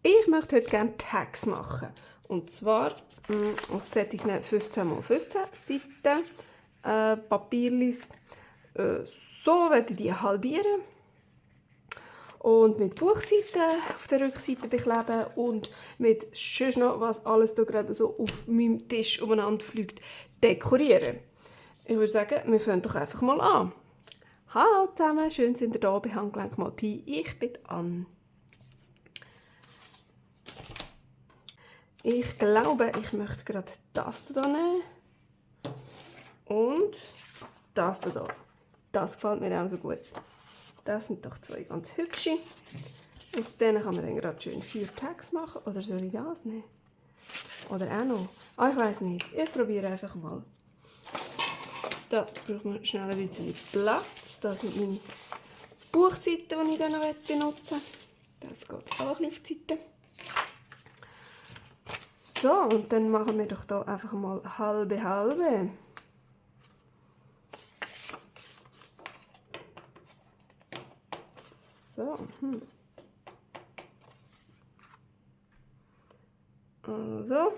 Ich möchte heute gerne Tags machen. Und zwar aus solchen 15×15 Seiten Papierlis. So werde ich die halbieren. Und mit Buchseiten auf der Rückseite bekleben und mit sonst noch, was alles hier gerade so auf meinem Tisch umeinander fliegt, dekorieren. Ich würde sagen, wir fangen doch einfach mal an. Hallo zusammen, schön sind ihr da bei Handgelenk mal Pi. Ich bin Anne. Ich glaube, ich möchte gerade das hier nehmen und das hier. Das gefällt mir auch so gut. Das sind doch zwei ganz hübsche. Aus denen kann man dann gerade schön 4 Tags machen. Oder soll ich das nehmen? Oder auch noch? Ah, ich weiss nicht. Ich probiere einfach mal. Da braucht man schnell ein bisschen Platz. Das sind meine Buchseiten, die ich dann noch benutzen will. Das geht auch ein bisschen auf die Seite. So, und dann machen wir doch hier einfach mal halbe halbe. So. Also.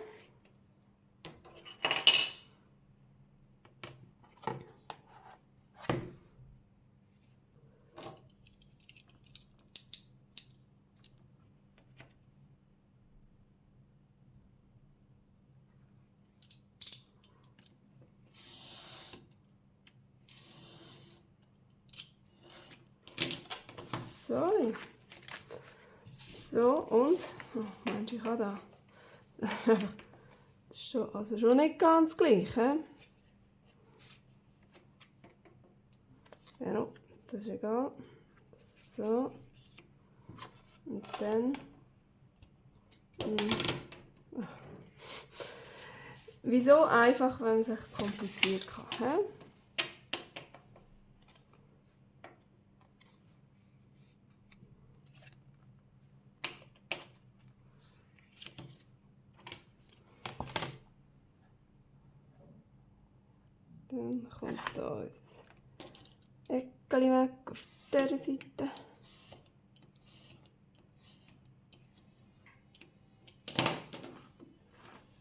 So, und, oh, Mensch, ich habe da. Das ist schon nicht ganz gleich, he? Ja, das ist egal. So. Und dann. Wieso einfach, wenn man sich kompliziert kann, he? Dann kommt da unser Eckchen weg auf dieser Seite.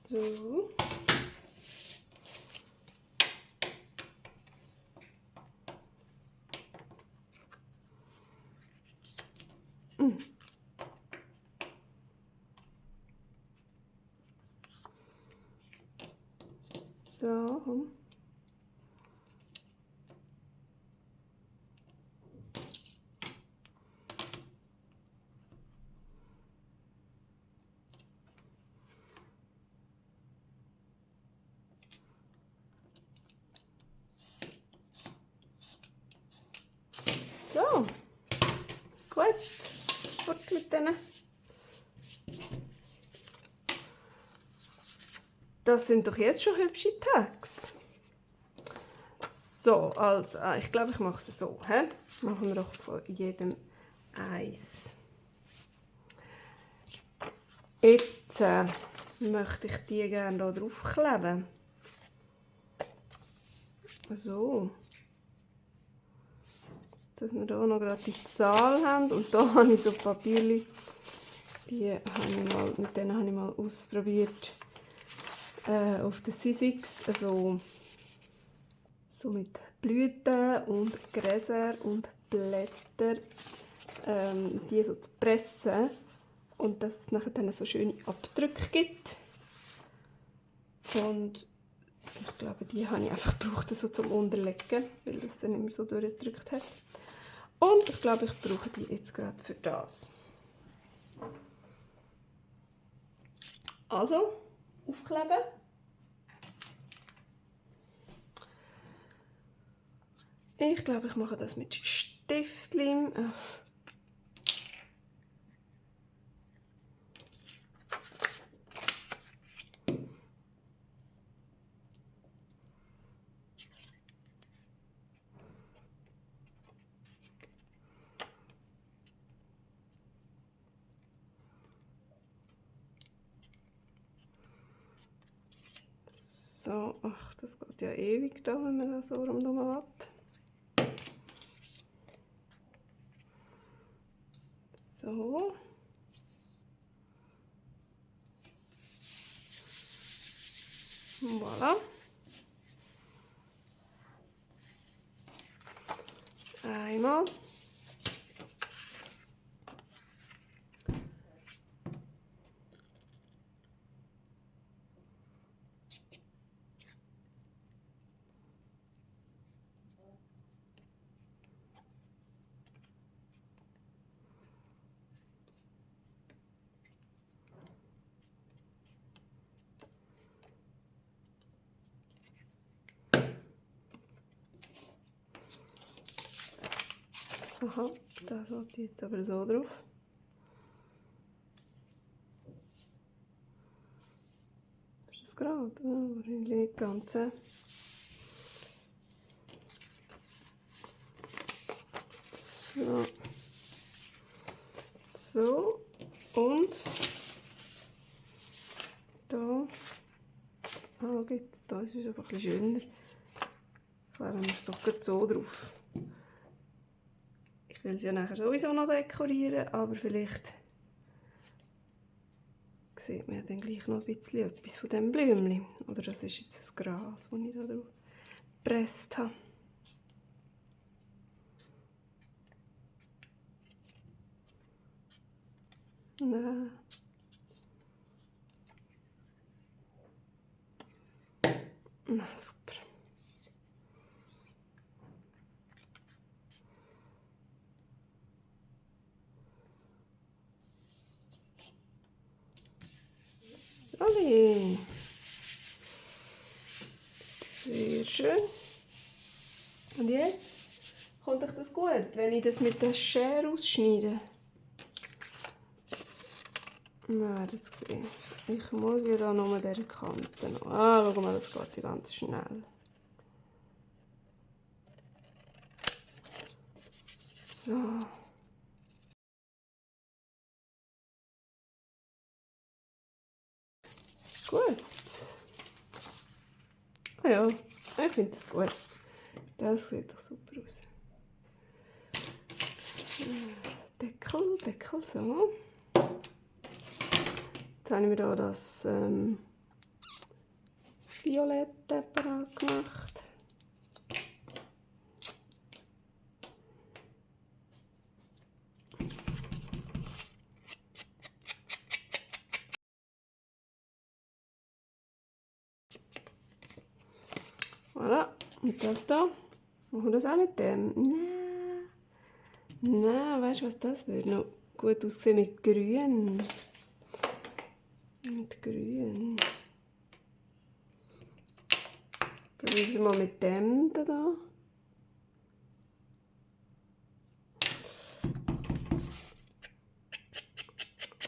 So. So. So, gut, fort mit denen. Das sind doch jetzt schon hübsche Tags. So, also, ich glaube, ich mache es so. He? Machen wir doch von jedem eins. Jetzt möchte ich die gerne hier drauf kleben. So. Dass wir hier noch gerade die Zahl haben. Und da habe ich so Papierchen, mit denen habe ich mal ausprobiert auf der Sizzix. Also, so mit Blüten und Gräser und Blätter die so zu pressen und dass es nachher dann so schöne Abdrücke gibt. Und ich glaube, die habe ich einfach gebraucht, so zum Unterlegen, weil das dann immer so durchgedrückt hat. Und ich glaube, ich brauche die jetzt gerade für das. Also, aufkleben. Ich glaube, ich mache das mit Stiftleim. So, ach, das geht ja ewig da, wenn man das so rumdummen will. So. Voilà. Einmal. Aha, das wollte ich jetzt aber so drauf. Ist das gerade? Wahrscheinlich nicht ganz. So. So. Und da. Ah, jetzt, da ist es aber ein bisschen schöner. Kleben wir es doch gerade so drauf. Ich will sie ja nachher sowieso noch dekorieren, aber vielleicht sieht man ja dann gleich noch ein bisschen etwas von diesem Blümchen. Oder das ist jetzt das Gras, das ich da drauf gepresst habe. Nein. Na, super. Alle. Sehr schön. Und jetzt kommt euch das gut, wenn ich das mit der Schere ausschneide. Wir werden es sehen. Ich muss ja da nur diese Kante noch. Ah, schau mal, das geht ganz schnell. So. Gut. Ah ja, ich finde das gut. Das sieht doch super aus. Deckel, so. Jetzt habe ich mir hier das Violette parat gemacht. Voilà. Und das da. Machen wir das auch mit dem? Nein, weißt du was, das würde noch gut aussehen mit Grün. Mit Grün. Probieren wir mal mit dem da.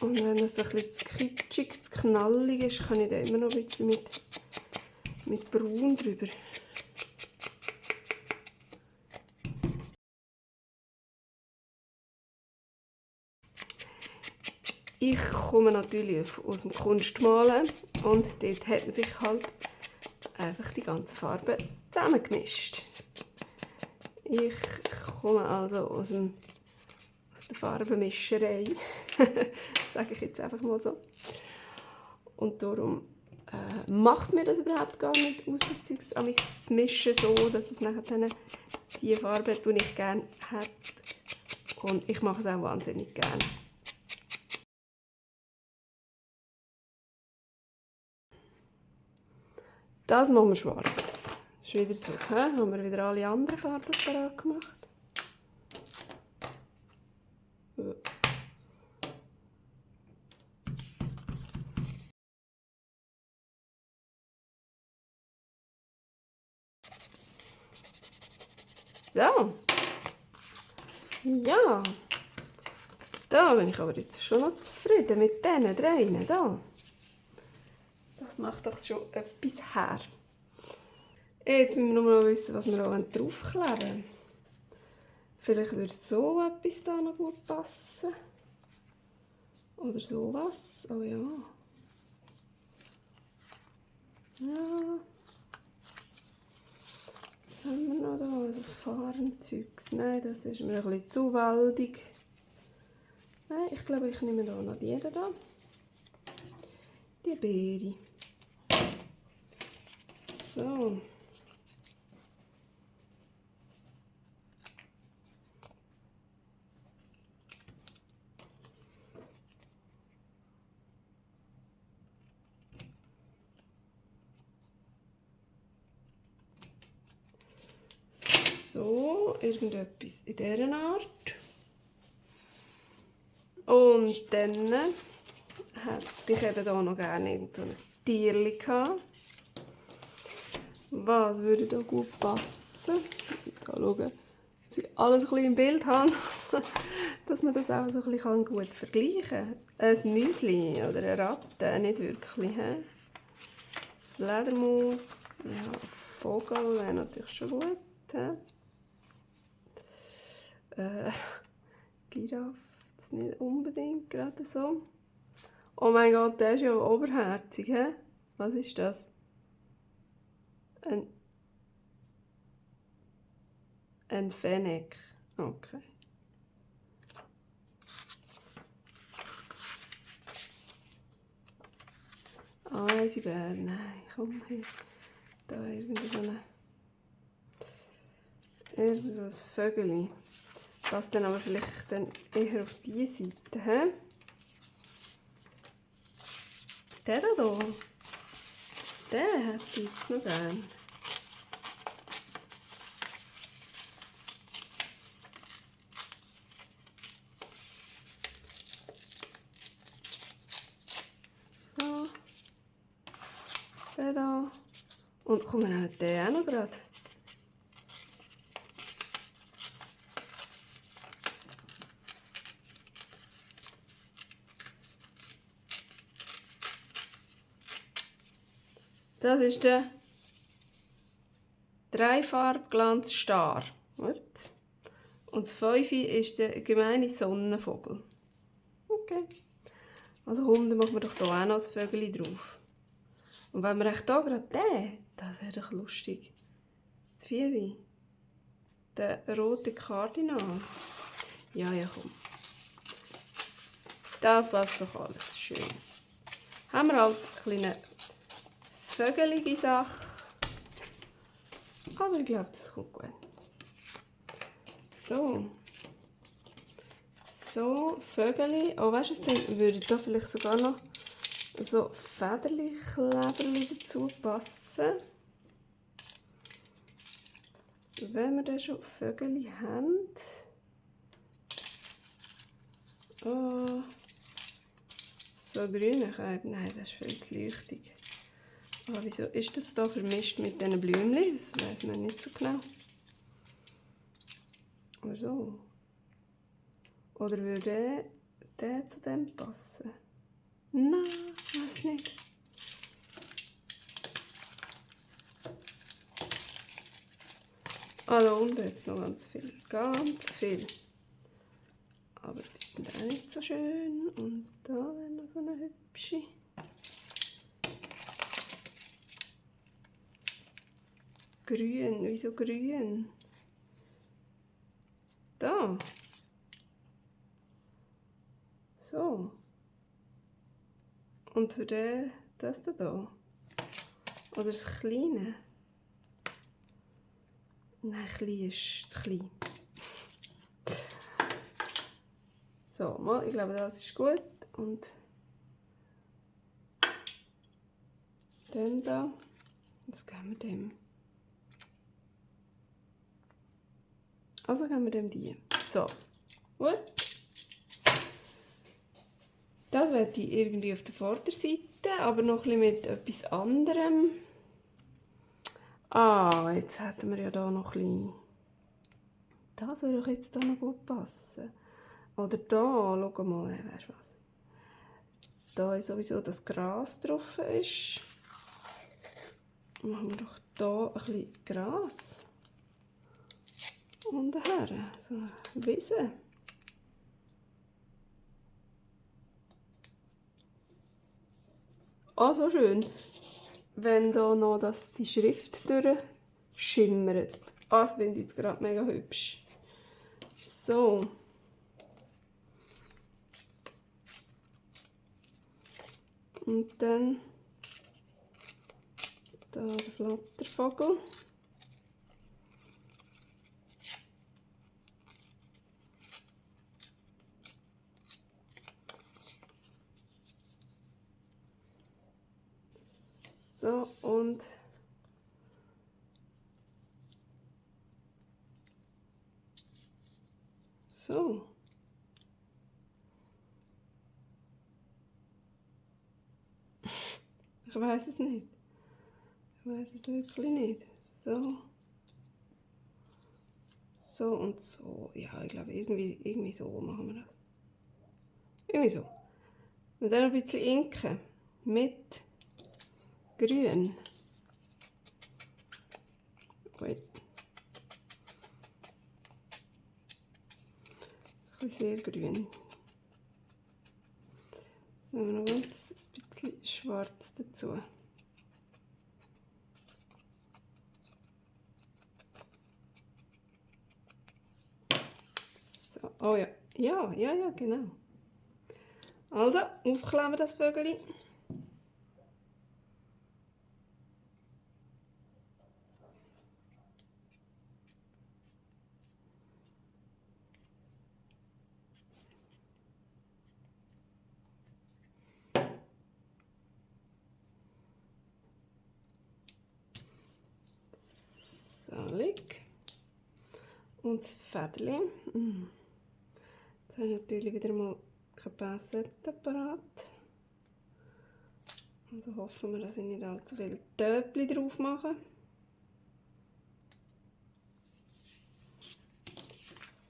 Und wenn das ein bisschen zu kitschig, zu knallig ist, kann ich da immer noch ein bisschen mit Braun drüber. Ich komme natürlich aus dem Kunstmalen und dort hat man sich halt einfach die ganzen Farben zusammengemischt. Ich komme also aus der Farbenmischerei, sage ich jetzt einfach mal so. Und darum macht mir das überhaupt gar nicht aus, das Zeug zu mischen, so dass es nachher dann die Farbe hat, die ich gerne hätte. Und ich mache es auch wahnsinnig gerne. Das machen wir schwarz. Das ist wieder so. Haben wir wieder alle anderen Farben parat gemacht. So. Ja. Da bin ich aber jetzt schon noch zufrieden mit diesen dreien. Da. Das macht doch schon etwas her. Jetzt müssen wir nur noch wissen, was wir da draufkleben wollen. Vielleicht würde so etwas da noch gut passen. Oder sowas. Oh ja. Ja. Was haben wir noch da? Also Fahrenzeugs. Nein, das ist mir ein bisschen zu waldig. Nein, ich glaube, ich nehme da noch die da. Die Beere. So. So, irgendetwas in dieser Art. Und dann hätte ich eben hier noch gerne so ein Tierchen gehabt. Was würde da gut passen? Da schauen, dass ich alles ein bisschen im Bild habe, dass man das auch so ein bisschen gut vergleichen kann. Ein Müsli oder eine Ratte, nicht wirklich. He? Fledermaus, ja, Vogel wäre natürlich schon gut. Giraffe, das nicht unbedingt gerade so. Oh mein Gott, der ist ja oberherzig. He? Was ist das? Ein Fennec. Okay. Eisbär, nein, komm her. Da irgend so ein Vögel. Passt dann aber vielleicht dann eher auf diese Seite. He? Der da, den hätte ich jetzt noch gerne. So. Den da. Und komm, wir nehmen den auch noch gerade. Das ist der Dreifarbglanz Star. Gut. Und das 5 ist der gemeine Sonnenvogel. Okay. Also komm, dann machen wir doch hier auch noch ein Vögel drauf. Und wenn wir echt hier gerade den, das wäre doch lustig. Das 4. Der rote Kardinal. Ja, komm. Da passt doch alles schön. Haben wir halt eine kleine vögelige Sache. Aber ich glaube, das kommt gut. So. So, Vögel. Oh, weißt du was, dann würde da vielleicht sogar noch so Federli-Kleberli dazu passen. Wenn wir dann schon Vögel haben. Oh, so grüne Käfer. Nein, das ist viel zu leuchtig. Aber wieso ist das da vermischt mit diesen Blümchen? Das weiß man nicht so genau. Oder so. Oder würde der zu dem passen? Nein, ich weiß nicht. Ah, da unten jetzt noch ganz viel. Ganz viel. Aber die sind auch nicht so schön. Und da wäre noch so eine hübsche. Grün, wieso grün? Da. So. Und für den, das da. Oder das Kleine. Nein, klein ist zu klein. So, mal, ich glaube, das ist gut. Und dann da. Jetzt geben wir dem. Also geben wir dem die. So, gut. Das werde ich irgendwie auf der Vorderseite, aber noch ein bisschen mit etwas anderem. Ah, jetzt hätten wir ja da noch ein bisschen. Das würde doch jetzt da noch gut passen. Oder da, schau mal, weißt du was? Da ist sowieso das Gras drauf ist. Machen wir doch da ein bisschen Gras. Und daher, so eine Wiese. Oh, so schön, wenn da noch die Schrift durchschimmert. Ah, das finde ich jetzt gerade mega hübsch. So. Und dann Da der Flattervogel. So, und so. Ich weiß es nicht. Ich weiß es wirklich nicht. So. So und so. Ja, ich glaube, irgendwie so machen wir das. Irgendwie so. Und dann noch ein bisschen Inke mit Grün. Gut. Ein bisschen sehr grün. Dann haben wir noch ganz ein bisschen schwarz dazu. So. Oh ja. Ja, genau. Also, aufkleben das Vögel. Salig. Und das Fädeli. Jetzt habe ich natürlich wieder mal keine Pinzette parat. Also hoffen wir, dass ich nicht allzu viele Töpfchen drauf mache.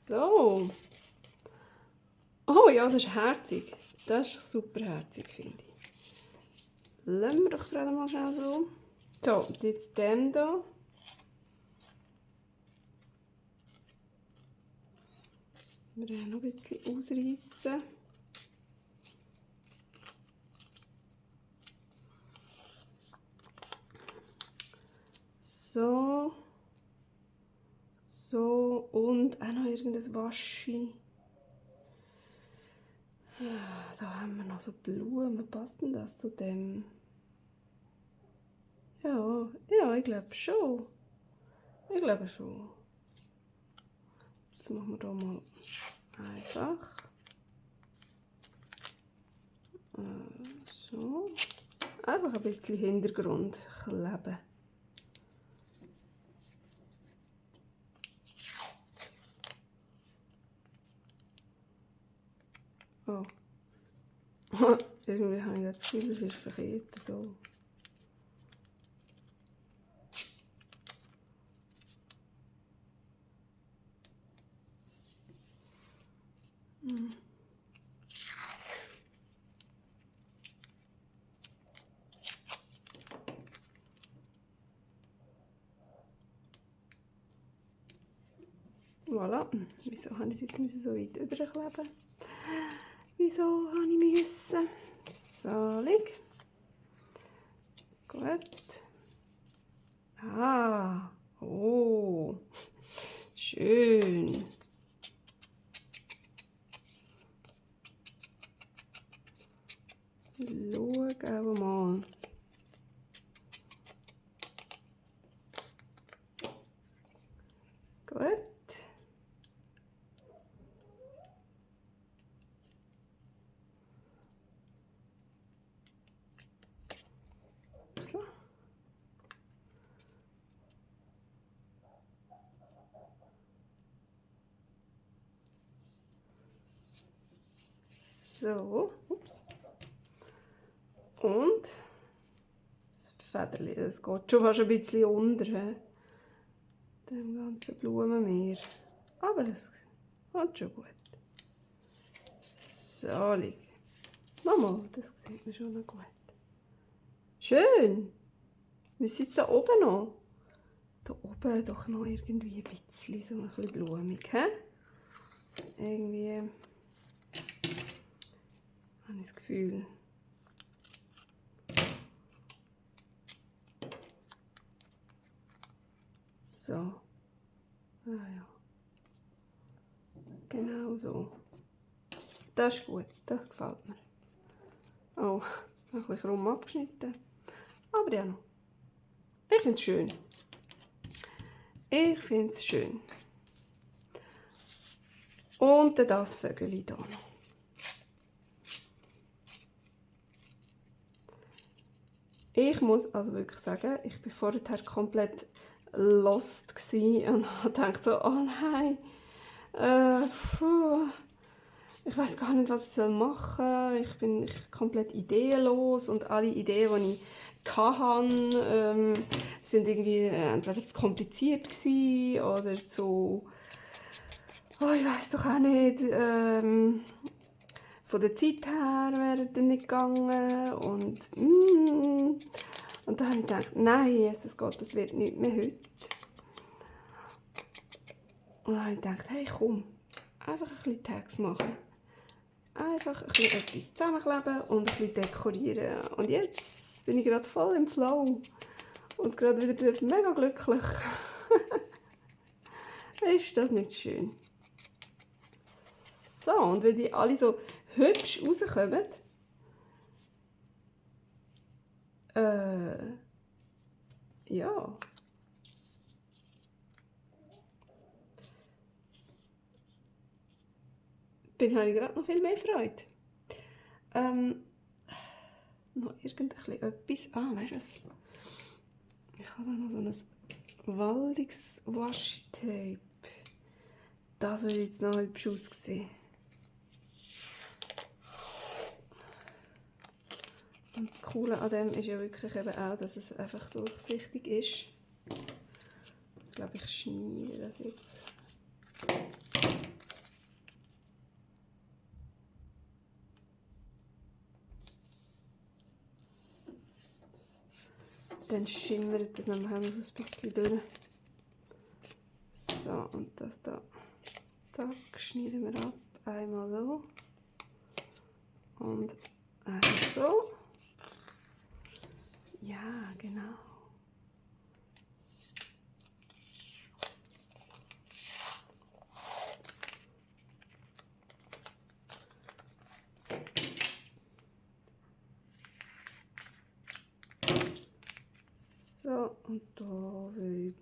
So. Oh ja, das ist herzig. Das ist super herzig, finde ich. Lassen wir doch gerade mal schnell so. So, und jetzt dem hier. Wir noch ein bisschen ausreißen. So. So. Und auch noch irgendein Waschi. Da haben wir noch so Blumen. Passt denn das zu dem? Ja, ich glaube schon. Ich glaube schon. Jetzt machen wir hier mal einfach. So. Einfach ein bisschen Hintergrund kleben. Oh. Irgendwie habe ich das Gefühl, das ist verkehrt. So. Voilà. Wieso habe ich es jetzt so weit überkleben? Wieso habe ich müssen? Salig. Gut. Ah. Oh. Schön. Schau aber mal. Gut. So, ups. Und das Federli, das geht schon fast ein bisschen unter dem ganzen Blumenmeer. Aber das geht schon gut. So, lieg. Mama, das sieht man schon noch gut. Schön. Wir sind jetzt da oben noch. Da oben doch noch irgendwie ein bisschen, so ein bisschen blumig. He? Irgendwie habe ich das Gefühl. So. Ah ja. Genau so. Das ist gut, das gefällt mir. Oh, ein bisschen krumm abgeschnitten. Aber ja noch. Ich finde es schön. Ich finde es schön. Und dann das Vögeli hier noch. Ich muss also wirklich sagen, ich war vorher komplett lost und dachte so, oh nein, ich weiß gar nicht, was ich machen soll. Ich bin komplett ideenlos und alle Ideen, die ich hatte, sind irgendwie entweder zu kompliziert gewesen oder zu, oh, ich weiß doch auch nicht, von der Zeit her wäre es nicht gegangen und dann habe ich gedacht, nein, Jesus Gott, das wird nicht mehr heute. Und dann habe ich gedacht, hey komm, einfach ein bisschen Tags machen. Einfach ein bisschen etwas zusammenkleben und ein bisschen dekorieren. Und jetzt bin ich gerade voll im Flow und gerade wieder mega glücklich. Ist das nicht schön? So, und wenn die alle so hübsch rauskommen, ja. Habe ich gerade noch viel mehr Freude. Noch etwas. Weißt du was? Ich habe da noch so ein waldiges Washi-Tape. Das würde jetzt noch hübsch aussehen. Und das Coole an dem ist ja wirklich eben auch, dass es einfach durchsichtig ist. Ich glaube, ich schneide das jetzt. Dann schimmert das nämlich auch noch so ein bisschen durch. So, und das da. Zack, schneiden wir ab. Einmal so. Und einmal so. Ja, genau. So, und da würde ich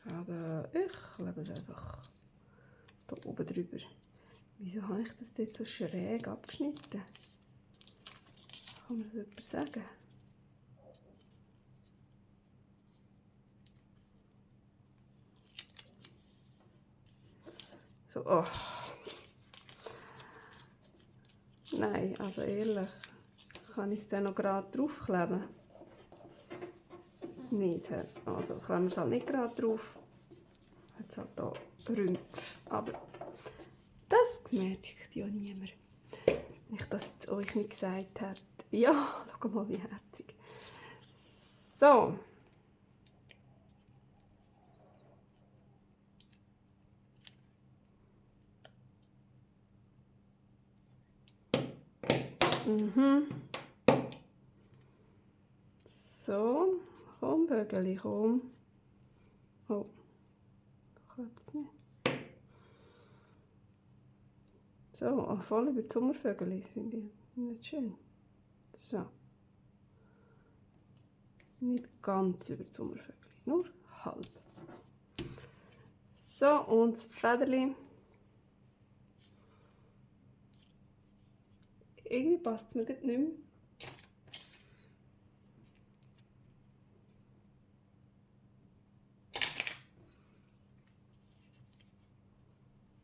sagen, ich klebe es einfach da oben drüber. Wieso habe ich das jetzt so schräg abgeschnitten? Kann mir das jemand sagen? So, oh. Nein, also ehrlich, kann ich es dann noch gerade draufkleben? Nicht, also kleben wir es halt nicht gerade drauf. Jetzt halt hier Rümpf, aber das merkt ja niemand. Wenn ich das jetzt euch nicht gesagt hätte. Ja, schau mal, wie herzig. So. So, komm, Vögeli, komm. Oh, klappt es nicht. So, voll über die Sommervögel, finde ich nicht schön. So. Nicht ganz über die Sommervögel, nur halb. So, und das Federli. Irgendwie passt es mir nicht mehr.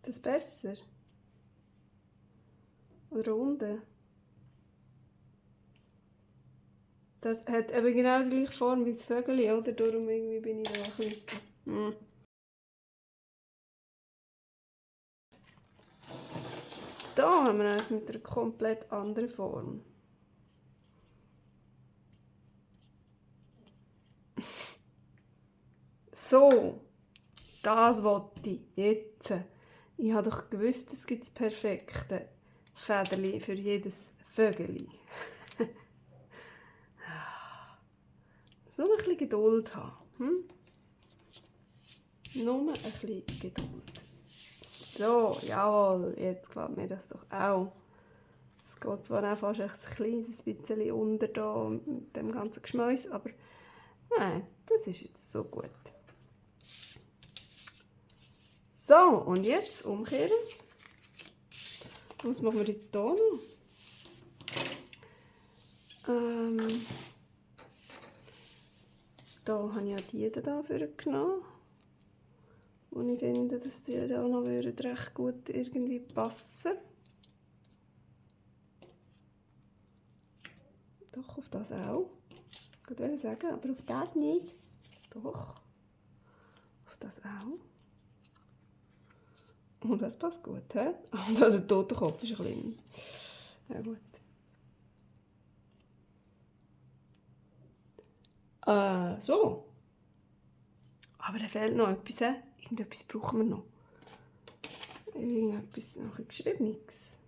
Ist das besser? Oder unten? Das hat eben genau die gleiche Form wie das Vögeli, oder? Darum irgendwie bin ich da ein bisschen... Da haben wir eins mit einer komplett anderen Form. So, das wollte ich jetzt. Ich habe doch gewusst, es gibt das perfekte Federli für jedes Vögeli. So ein bisschen Geduld haben. Nur ein bisschen Geduld. So, jawohl, jetzt gefällt mir das doch auch. Es geht zwar auch fast ein kleines bisschen unter da mit dem ganzen Geschmäus, aber Nein, das ist jetzt so gut. So, und jetzt umkehren. Was machen wir jetzt hier noch? Da habe ich ja die hier genommen. Und ich finde, dass die da noch recht gut irgendwie passen. Doch, auf das auch. Ich wollte sagen, aber auf das nicht. Doch. Auf das auch. Und das passt gut, hä? Und also der Totenkopf ist ein bisschen... Ja gut. So. Aber da fehlt noch etwas, hä? Irgendetwas brauchen wir noch. Irgendetwas noch ein Geschriebenes.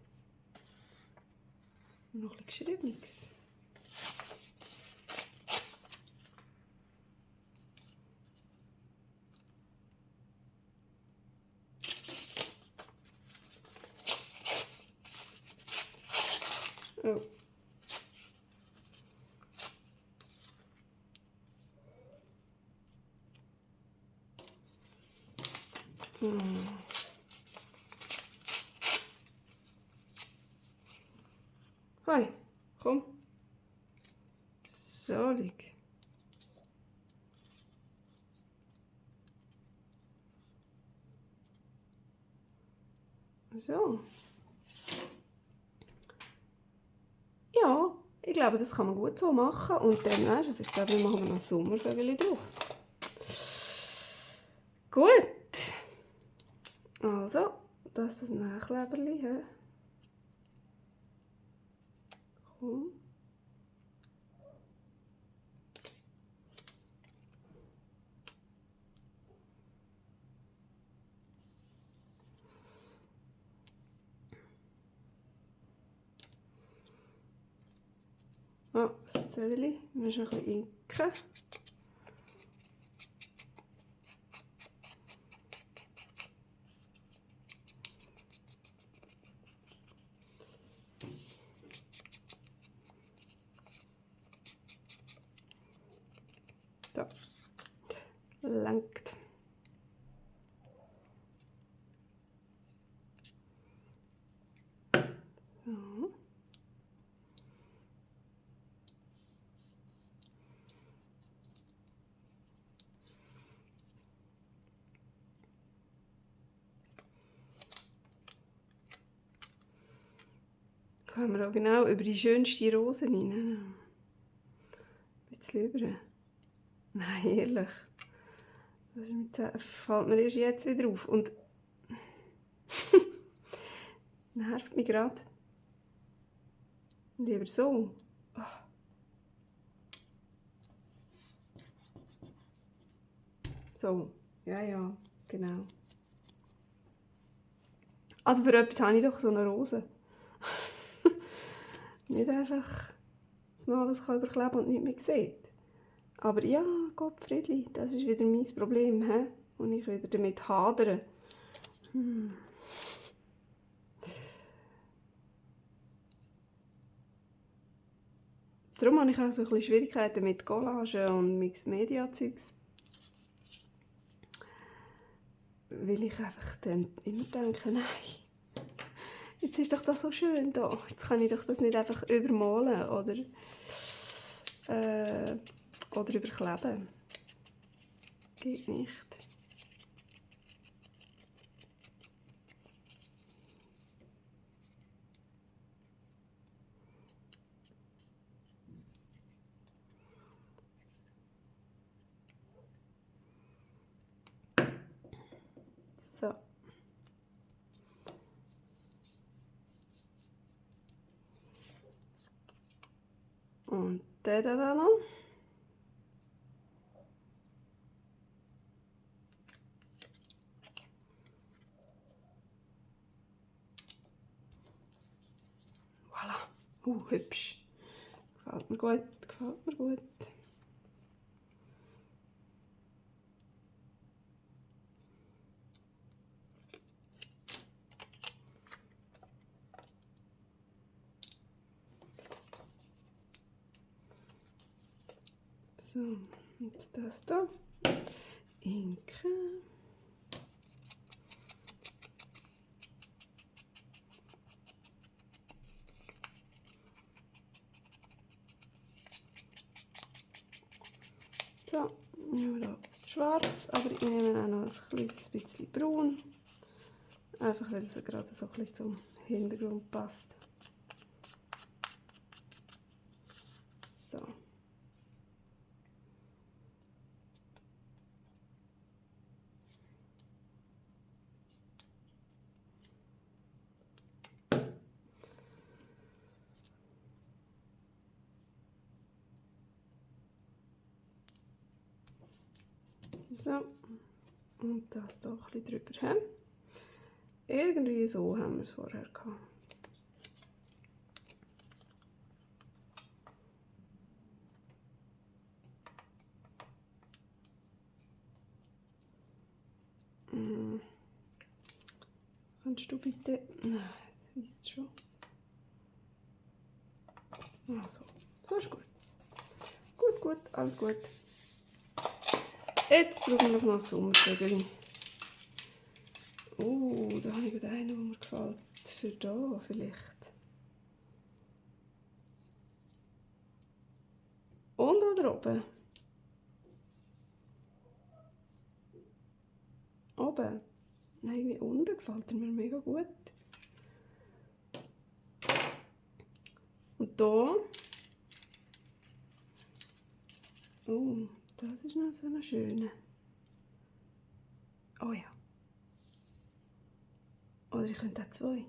Noch ein Geschriebenes. Oh. Hi, komm. So, lieg. So. Ja, ich glaube, das kann man gut so machen. Und dann, weißt du, ich glaube, wir machen noch ein Sommervögel drauf. Gut. Also, das ist ein Kleberli. Komm. Oh, das Zettel. Wir müssen ein bisschen inken. So. Langt. So. Kann man auch genau über die schönste Rose rein. Ein bisschen über. Nein, ehrlich. Das fällt mir erst jetzt wieder auf. Und nervt mich gerade. Lieber so. Oh. So. Ja, ja, genau. Also für etwas habe ich doch so eine Rose. Nicht einfach, dass man alles überkleben und nicht mehr sieht. Aber ja, Gottfriedli, das ist wieder mein Problem, he? Und ich wieder damit hadere. Darum habe ich auch so ein bisschen Schwierigkeiten mit Collagen und Mixed-Media-Zeugs. Weil ich einfach dann immer denke, nein, jetzt ist doch das so schön da. Jetzt kann ich doch das nicht einfach übermalen oder überkleben. Geht nicht. So. Und der da noch. Voilà. Hübsch. Gefällt mir gut, gefällt mir gut. So. Jetzt das hier. Inken. So, nehmen wir hier schwarz, aber ich nehme auch noch ein kleines bisschen braun. Einfach weil es gerade so ein bisschen zum Hintergrund passt. So. So. Und das hier ein bisschen drüber haben. Irgendwie so haben wir es vorher gehabt. Kannst du bitte... Nein, das ist schon. Also, so ist gut. Gut, alles gut. Jetzt brauchen wir noch ein Sommervögel. Da habe ich gerade einen, der mir gefällt. Für da vielleicht. Und oder oben? Oben. Nein, irgendwie unten gefällt er mir mega gut. Und da. Das ist noch so eine schöne. Oh ja. Oder ich könnte auch zwei. Ein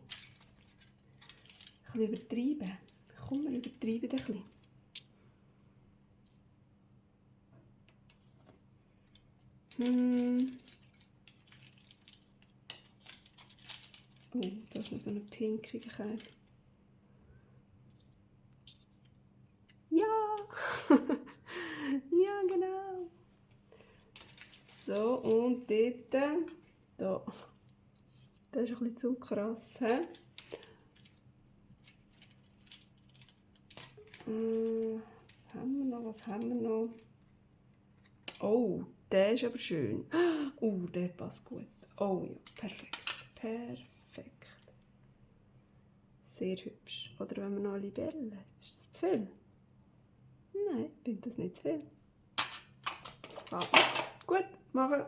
bisschen übertreiben. Komm, wir übertreiben ein bisschen. Da ist noch so eine Pinkigkeit. Ja! Ja, genau. So, und dort, da. Das ist ein bisschen zu krass. He? Was haben wir noch? Oh, der ist aber schön. Der passt gut. Oh ja, perfekt. Perfekt. Sehr hübsch. Oder wenn wir noch eine Libelle. Ist das zu viel? Nein, ich finde das nicht zu viel. Gut, machen.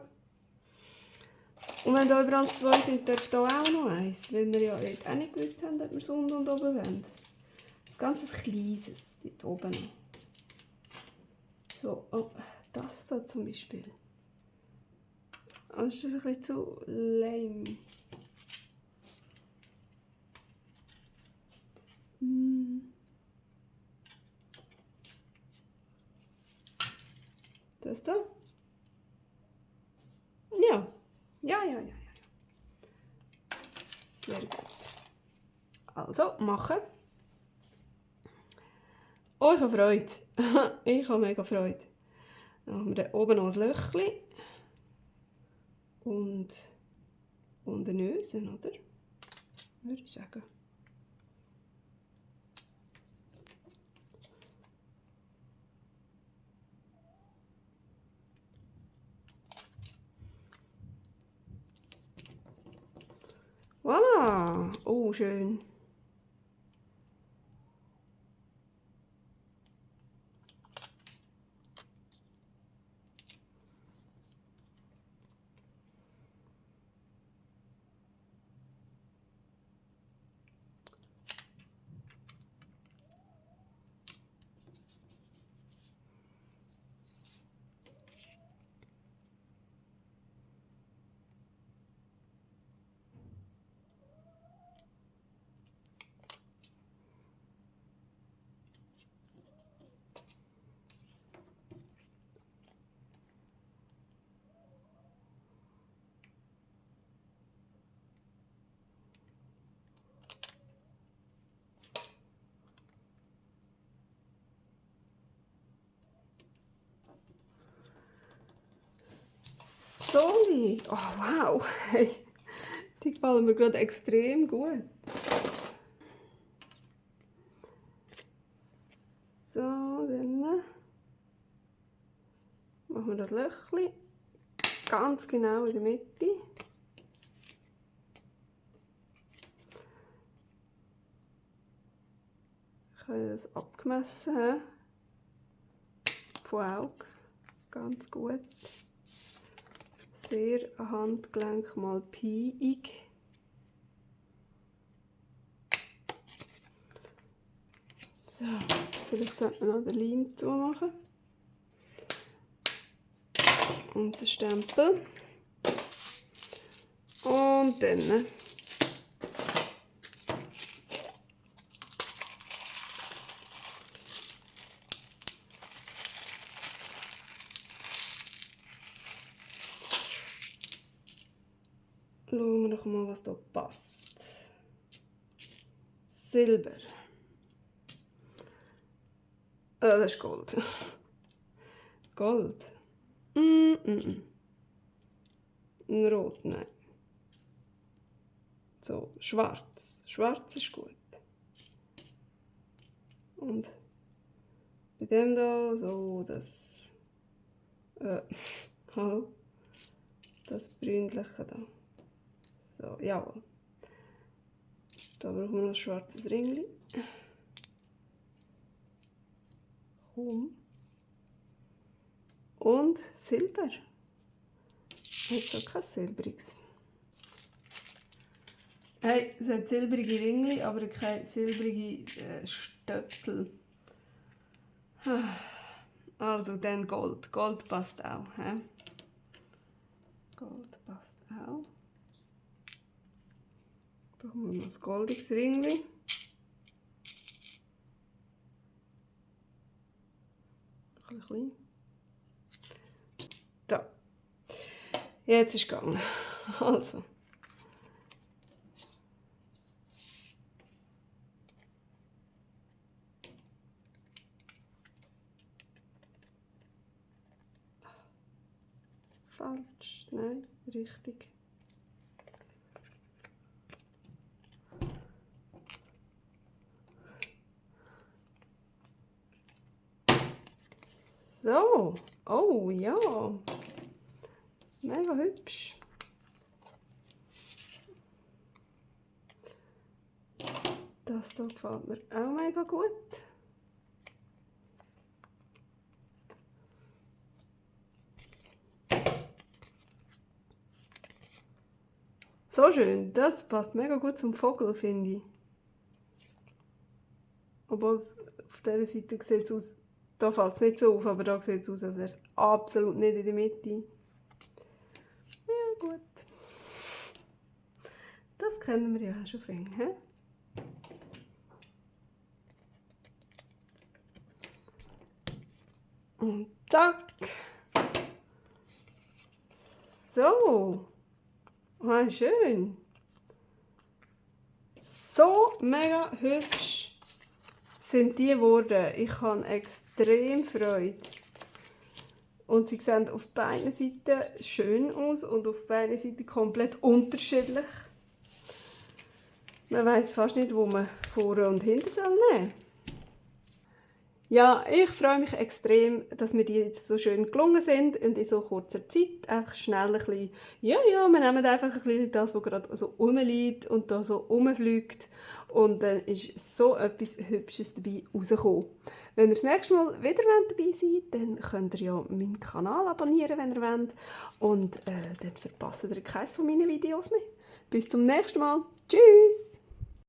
Und wenn da überall zwei sind, darf da auch noch eins. Weil wir ja auch nicht gewusst haben, ob wir es unten und oben wollen. Das Ganze ist kleines, dort oben noch. So, das da zum Beispiel. Das ist ein bisschen zu lame. Das da? Ja. Ja. Sehr gut. Also, machen. Oh, ich habe Freude. Ich habe mega Freude. Dann machen wir da oben noch ein Löchchen. Und den Nösen, oder? Würde ich sagen. Voilà! Oh, schön. Soli! Oh, wow! Hey, die gefallen mir gerade extrem gut. So, dann. machen wir das Löchchen ganz genau in der Mitte. Ich habe das abgemessen von Auge, ganz gut. Sehr Handgelenk mal piig. So, vielleicht sollte man noch den Leim zumachen. Und den Stempel. Und dann schauen wir doch mal, was hier passt. Silber. Das ist Gold. Gold. Rot, nein. So, schwarz. Schwarz ist gut. Und bei dem da so das hallo, das brünliche da. So, jawohl. Da brauchen wir noch ein schwarzes Ringli. Komm. Und Silber. Jetzt auch kein silbriges. Hey, es hat silbrige Ringli, aber keine silbrige Stöpsel. Also dann Gold. Gold passt auch. He? Gold passt auch. Brauchen wir noch ein goldiges Ringli. Ein klein. Da. Jetzt ist es gegangen. Also. Falsch. Nein, richtig. So. Oh ja. Mega hübsch. Das hier gefällt mir auch mega gut. So schön, das passt mega gut zum Vogel, finde ich. Obwohl es auf dieser Seite sieht es aus, da fällt es nicht so auf, aber da sieht es aus, als wäre es absolut nicht in der Mitte. Ja gut. Das kennen wir ja auch schon viel, he? Und zack. So. Ah, schön. So mega hübsch sind die geworden. Ich habe extrem Freude. Und sie sehen auf beiden Seiten schön aus und auf beiden Seiten komplett unterschiedlich. Man weiss fast nicht, wo man vorne und hinten nehmen soll. Ja, ich freue mich extrem, dass mir die jetzt so schön gelungen sind und in so kurzer Zeit einfach schnell ein bisschen, ja, wir nehmen einfach ein bisschen das, was gerade so rumliegt und da so rumfliegt und dann ist so etwas Hübsches dabei rausgekommen. Wenn ihr das nächste Mal wieder dabei seid, dann könnt ihr ja meinen Kanal abonnieren, wenn ihr wollt und dann verpasst ihr keines von meinen Videos mehr. Bis zum nächsten Mal. Tschüss!